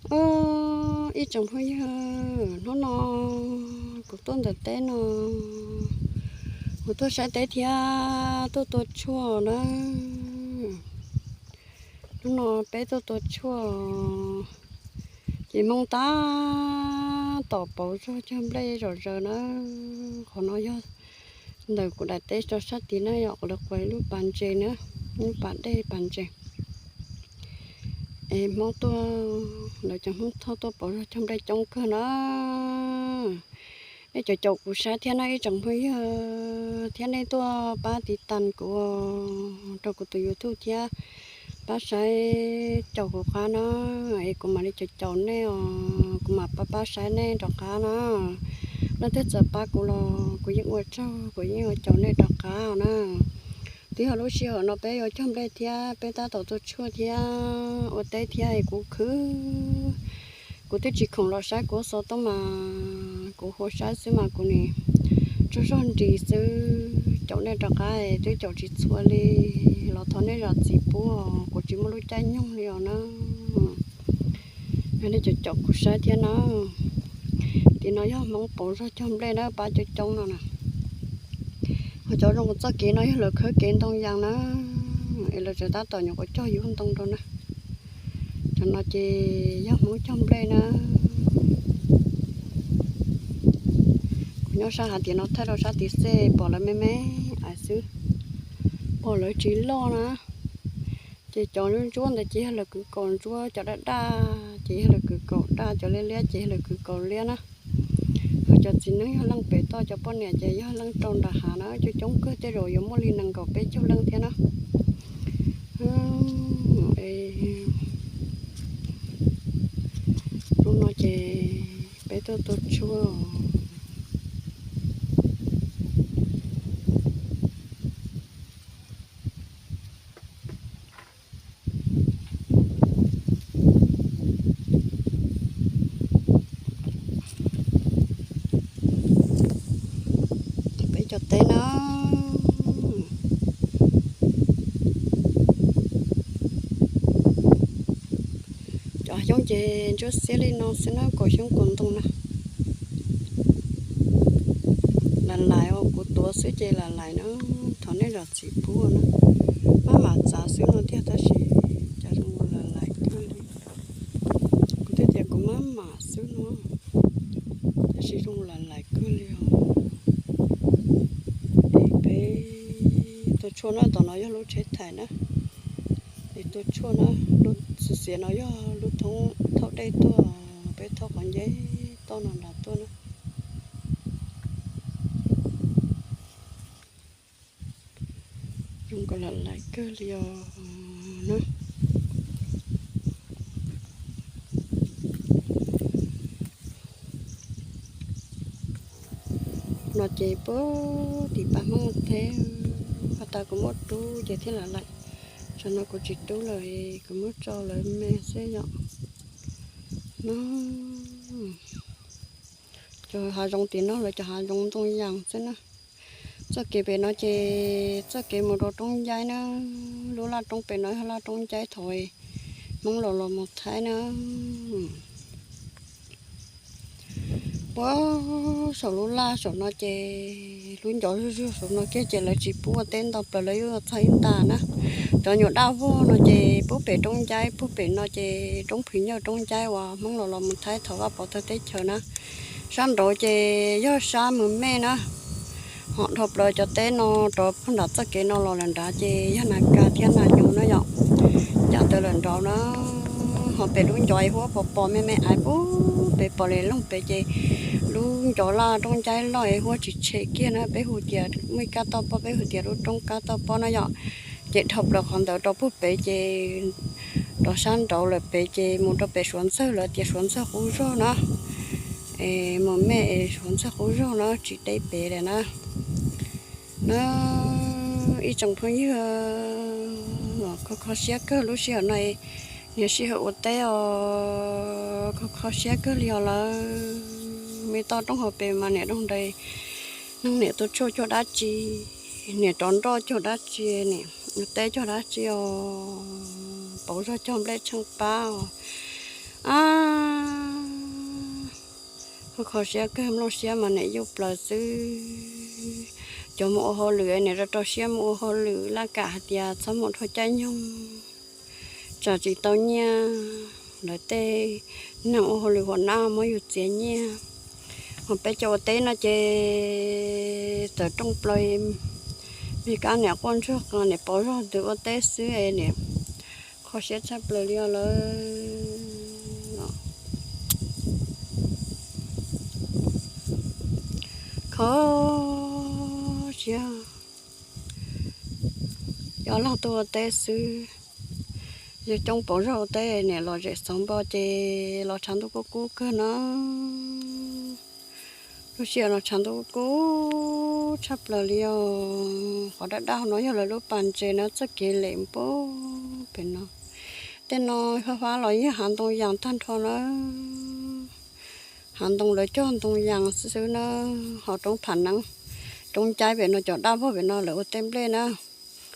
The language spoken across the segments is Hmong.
Os, ib tsoom phooj ywg, hnub no kuv tuaj ntawm teb no, kuv tuaj saib teb thiab tuaj tua tshuaj na. Hnub no peb tuaj tua tshuaj, ces Hmoob tab tom pauv zog cog nplej zom zaws na. Qhov no yog ntawm kuv daim teb rau sab tid na, yog lawv quas lub pas ntses na, lub pas dej pas ntses. Es Hmoob tuaj, lawv cov Hmoob Thoj tuaj pauv zog cog nplej coob kawg na. Nej caum caum kuv saib thiab na ib tsoom phooj ywg, thiab nej tuaj pab tiv tas kuv rau kuv tus YouTube thiab, pab saib caum kuv qab na, es kuv mam li caum caum nej os, kuv mam pab pab saib nej rov qab na. Leej twg txawm pab kuv los kuv yeej ua tsaug, kuv yeej ua caum nej rov qab na. Twb yog lub sij hawm no peb yuav cog nplej thiab peb tab tom tua tshuaj thiab ua teb thiab es kuv khwv, kuv twb tsis khoom los saib kuv xov tooj mas kuv hu saib xwb mas kuv nim tsaug zog nris xwb. Caum nej rov qab twb caum tsis txhua li, los thov nej zam txim pub, kuv tsis muaj lub caij nyoog li os na. Yog nej caum caum kuv saib thiab na. Tim no yog Hmoob pauv zog cog nplej na, pab coob coob no na. Ho cov zoo txoj kev no yog lawv khawb kev ntoo yas na, es lawv tseem tab tom nyuam qhuav cog yub ntoo rau na. Cov no ces yog Hmoob cog nplej na. Kuv nyob sab hav tias no thaij rau sab tid xwb pom lawv me me ais xwb, pom lawv tsis loj na. Ces cov ntsuab ntawd ces yog lawv kwv kaus ntsuab, cov daj daj ces yog lawv kwv kaus daj, cov liab liab ces yog lawv kwv kaus liab na. Ho cov txiv neeb yog leej pem toj, cov poj niam ces yog leej rau nram hav na, coob coob kawg tej zaum yuav muaj li nees nkaum peb caug leej thiab na. Hnub no ces peb tuaj tua tshuaj. Peb cov teb na, cov xyoob ces ntsuab xiab li no xwb na, kaum xyoob kaum ntoo na. Lam lais os, kuv tuav xwb ces lam lais na, thov nej zam txim pub na. Maj mam txav xwb no tiag tab sis cas zoo lam lais kawg li. Kuv twb tias kuv maj mam xwb no, tab sis zoo lam lais kawg li os. Es peb tua tshuaj na, tom no yog lub tsheb thais na. Es tua tshuaj na, lub xiav xiav no yog lub thoob thauj dej tuaj, peb thauj qhov nceb toj no nram tuaj na. Zoo nkaus lam lais kawg li os na. No ces puag tim pab Hmoob teb, pas tas kuv muab rub ces thiaj lam lais. Tsam no kuv tsis rub lawm, kuv muab tso lawv me xwb yom. No, cov hav zoov tim no lawv cov hav zoov ntoo yas xwb na. Txoj kev pem no ces txoj kev mus rau roob ncaib na, lub laj roob pem no yog laj roob ncaib thaum Hmoob los los mus Thaib na. Puag saum lub laj saum no ces lub ncov zuj zus saum no kiag ces lawv tsis pub ua teb ntau plaws, lawv yuav txog ib nta na. Cov nyuam daj vog no ces puag pem roob ncaib, puag pem no ces roob phwv nyawj roob ncaib uas Hmoob los los mus Thaib thaum Vaj Pov tawg teb chaws na. Sab nraud ces yog sab Mus Mej na. Ho dhau plaws cov teb no rov puag nram txoj kev no los lawm nrad ces yog Nas Kas thiab Nas Nyus na yom. Ncaj ntawd lawm nraud na. Ho pem lub ncov es huab pos pos me me aiv puag pem pom li loog pem ces lub ncov laj roob ncaib loj es huab tsis tshem kiag na, peb hu tias muaj ib kab toj pob, peb hu tias lub roob kab toj pob na yom. Ces dhau plaws qhov ntawd rau puag pem ces rov sab nraud lawm pem ces mus rau pem Suav Ntxawg, lawv tias Suav Ntxawg qub zog na. Es Mus Mej es Suav Ntxawg qub zog na, tsis deb pem lawm na. Na, ib tsoom phooj ywg, kho kho siab kawg lub sij hawm no, niam sij hawm ua teb os, kho kho siab kawg li os lawm. Me toj roob hauv pes mas niam doog nrais, neeg niam tua tshuaj cog dab tsi, niam rov nroj cog dab tsi, niam ua teb cog dab tsi os, pauv zog cog nplej tsheej pab os. A, Kho siab kawg, nplooj siab mas nim yuj plaws xwb. Cov mus ua hauj lwm nim rau rau siab mus ua hauj lwm, laj kam hais tias txhob mus dhau caij nyoog, tsam tsis tau nyiaj. Lawv tej neeg ua hauj lwm huam nab muab yus txiav nyiaj. Ho peb cov ua teb no ces txawm rooj plaws, me kab niam quaj ntsuag qw, nim pauv zog ntws ua teb xwb es nim kho siab tshaj plaws li os lawm. Kho siab, cov laug tuaj ua teb xwb, yog coob pauv zog ua teb nim los zem xauv npo ces los tshav ntuj kub kub kawg na. Lub sij hawm los tshav ntuj kub tshaj plaws li os. Qhov daj daj no yog lawv lub pas ntses na, txoj kev lem npub pem no. Tej no fab fab los yog hav ntoo yas tag nrho na. Hav ntoo lawv cog ntoo yas xwb xwb na. Ho roob pham neeb, roob ncaib pem no, cov daj vog pem no lawv ua tej nplej na.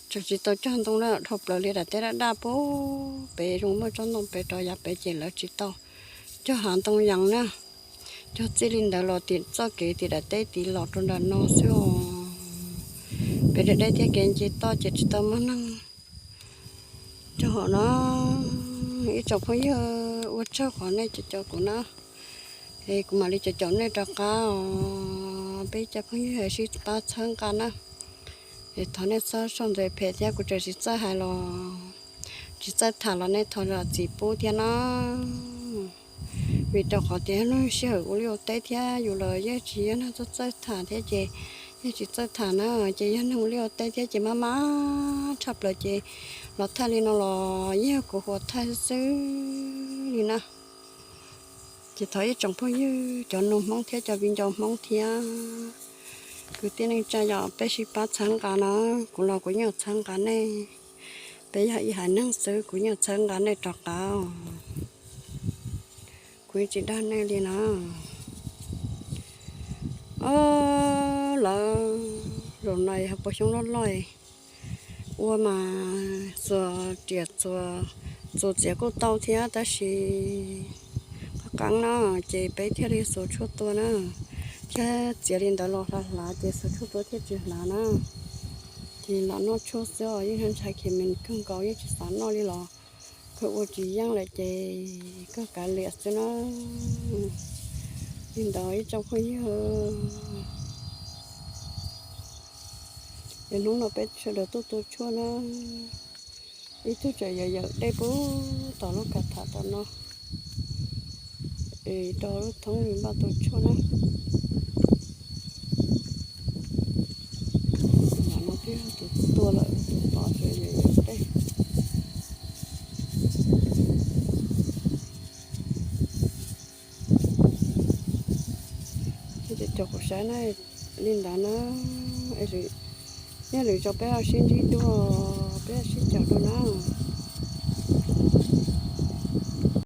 Tseem tsis tau cog ntoo na, dhau plaws li daim teb daj daj pub pem, zoo muaj tsob ntoo pem rau yav pem ces lawv tsis tau cog hav ntoo yas na. Cog txij li ntawd los tim txoj kev tim daim teb tid los rau nram no xwb os. Pem deb deb thiab kev nce toj ces tsis tau muaj neeg cog hauv na. Ib tsoom phooj ywg, ua tsaug qhov nej caum caum kuv na. Es kuv mam li caum caum nej rov qab os. Peb cov phooj ywg sib pab txhawb nqa na. Es thov nej txhob sau ntawv phem thiab, kuv tseem tsis txawj hais los tsis txawj tham los nej thov zam txim pub thiab na. Vim rau qhov tias lub sij hawm ua liaj ua teb thiab yus los yeej tsis yog neeg txawj txawj tham thiab ces yeej tsis txawj tham na. Ces yog neeg ua liaj ua teb thiab ces maj maj tshaj plaws ces los thaij li no los yeej yog kuv huas thaij xwb li na. Ces thov ib tsoom phooj ywg cov nug Hmoob thiab cov viv ncaus Hmoob thiab kwv tij neej tsa yom, peb sib pab txhawb nqa na. Kuv los kuv yeej yuav txhawb nqa nej. Peb yog ib haiv neeg xwb, kuv yeej yuav txhawb nqa nej rov qab. Kuv yeej tsis dag nej li na. Ob, lawv zaum no yog puas xyoob loj loj, ua mas xuas riam xuas txuas txiav kuj tau thiab, tab sis qab qeeb na, ces peb thiaj li xuas tshuaj tua na, thiab txiav li ntawd los hlav hlav ces xuas tshuaj tua thiaj tsis hlav na. Ces los noj tshuaj xwb os, yeej ntshai khes mis kawg nkaus, yeej tsis xav noj li los kawg ua tsis yeej lawm ces kawg kav liam xwb na. Li ntawd ib tsoom phooj ywg, es hnub no peb sawv daws tuaj tua tshuaj na. Ib tug tseem yawm yawm dej puag tom lub kav tham tom no, es rau lub thoob li npaj tua tshuaj na. Tus no twb yog tus tua lawm, tus tod tseem yawm yawm dej. Cov kuv saib na, li ntawd na, yog lwm zaus peb ho sib ntsib dua, peb ho sib caum dua na.